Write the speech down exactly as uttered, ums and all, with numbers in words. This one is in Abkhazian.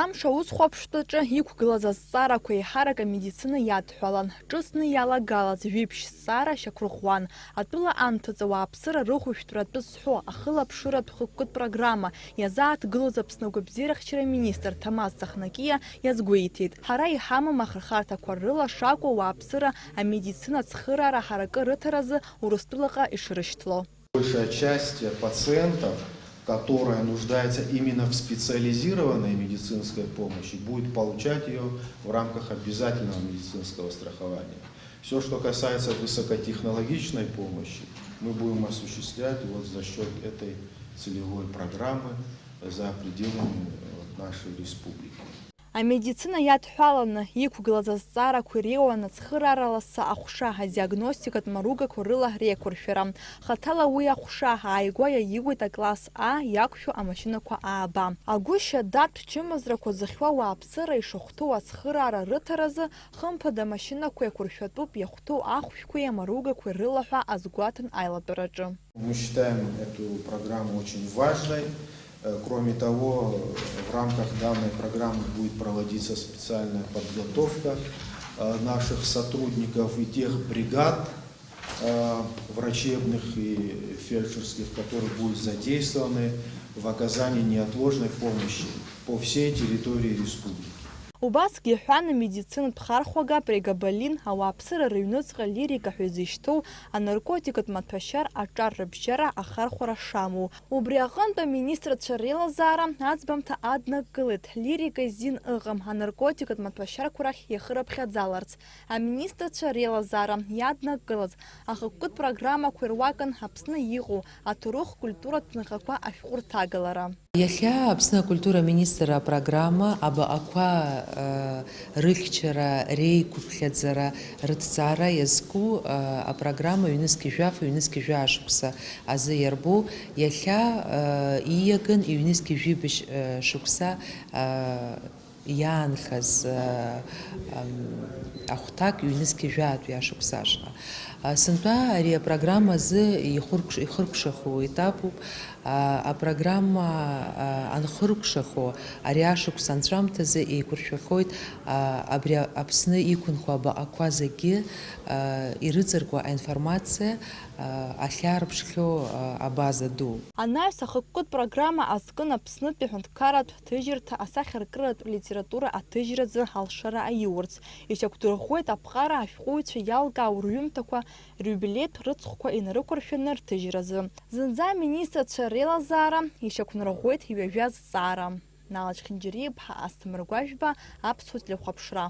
Амш аусхәаԥштәаҿы иқәгылаз азҵаарақәа еиҳарак амедицина иадҳәалан, ҿыцны иалагалаз жәибжь зҵаара шьақәырӷәӷәан. Атәыла анҭыҵ ауааԥсыра рыхәышәтәратәы зҳәо ахылаԥшыратә хықәкытә программа иазааҭгылоз Аԥсны агәабзиарахьчара министр Ҭамаз Цахнакиа иазгәеиҭеит, ҳара иҳамам ахырхарҭақәа рыла шакәу ауааԥсыра амедицина ацхыраара ҳаракы рыҭаразы Урыстәылаҟа ишрышьҭло. Большая часть пациентов, которая нуждается именно в специализированной медицинской помощи, будет получать ее в рамках обязательного медицинского страхования. Все, что касается высокотехнологичной помощи, мы будем осуществлять вот за счет этой целевой программы за пределами, э, вот, нашей республики. Амедицина иадҳәаланы иқәгылаз азҵаарақәа иреиуан ацхыраара лассы аҟәша, адиагностикатә маругақәа рыла реиқәыршәара. Хаҭала уи аҟәша ааигәа иаиуеит акласс А иақәшәо амашьынақәа ааба. Агәышьа дартә чымазарақәа зыхьуа ауааԥсыра ишахәҭоу ацхыраара рыҭаразы, хымԥада, амашьынақәа еиқәыршәатәуп иахәҭоу ахәшәқәеи амаругақәеи рыла ҳәа азгәаҭан аилатәараҿы. Мы считаем эту программу очень важной. Э, кроме того, в рамках данной программы будет проводиться специальная подготовка, э, наших сотрудников и тех бригад, э, врачебных и фельдшерских, которые будут задействованы в оказании неотложной помощи по всей территории республики. Убасгьы иҳәан, амедицинатә хархәага прегабалин, ауааԥсыра рыҩнуҵҟа лирика ҳәа изышьҭоу анаркотикатә маҭәашьар аҿар рыбжьара ахархәара шамоу. Убри аҟынтә аминистрцәа реилазаара аӡбамҭа аднакылеит, лирика изин ыҟам анаркотикатә маҭәашьарқәа рахь иахырыԥхьаӡаларц. Аминистрцәа реилазаара иаднакылаз ахықәкытә программақәа ируакын Аԥсны иҟоу аҭоурых-культуратә ныҟәақәа ашәҟәы рҭагалара. Иахьа Аԥсны акультура аминистр апрограмма абаҟақәа, э, рыхьчара, реиқәыԥхьаӡара, рыҭҵаара иазку, э, апрограмма ҩнызқь жәаф, ҩнызқь жәаа шықәса азы иарбоу, иахьа, э, ииаган ҩнызқь жәибжь, э, шықәса, э, иаанхаз, э, ам, ахәҭак ҩнызқь жәаатәи ашықәс ашҟа. А, сынтәа ари апрограмма азы ихыркәш-, ихыркәшахо етапуп. А, апрограмма, а, анхыркәшахо, ари ашықәс анҵәамҭазы еиқәыршәахоит, а, абри Аԥсны иқәынхо абаҟақәа зегьы, а, ирыҵаркуа аинформациа, а, ахьаарԥшхьоу, а, абаза ду. Анаҩс ахықәкытә программа азкын Аԥснытәи аҳәынҭқарратә ҭыжьырҭа асахьаркыратә литература аҭыжьразы алшара аиурц. Ишьақәдырӷәӷәеит аԥҟара ашәҟәыҩҩцәа иалкаау рҩымҭақәа, рыиубилеитә рыцхәқәа инарықәыршәаны рҭыжьразы. Зынӡа аминистрцәа реилазаара ишьақәнарӷәӷәеит иҩажәа зҵаара. Налач Хинџьариа-иԥҳа, Асҭамыр Гәажәба, Аԥсуа телехәаԥшра.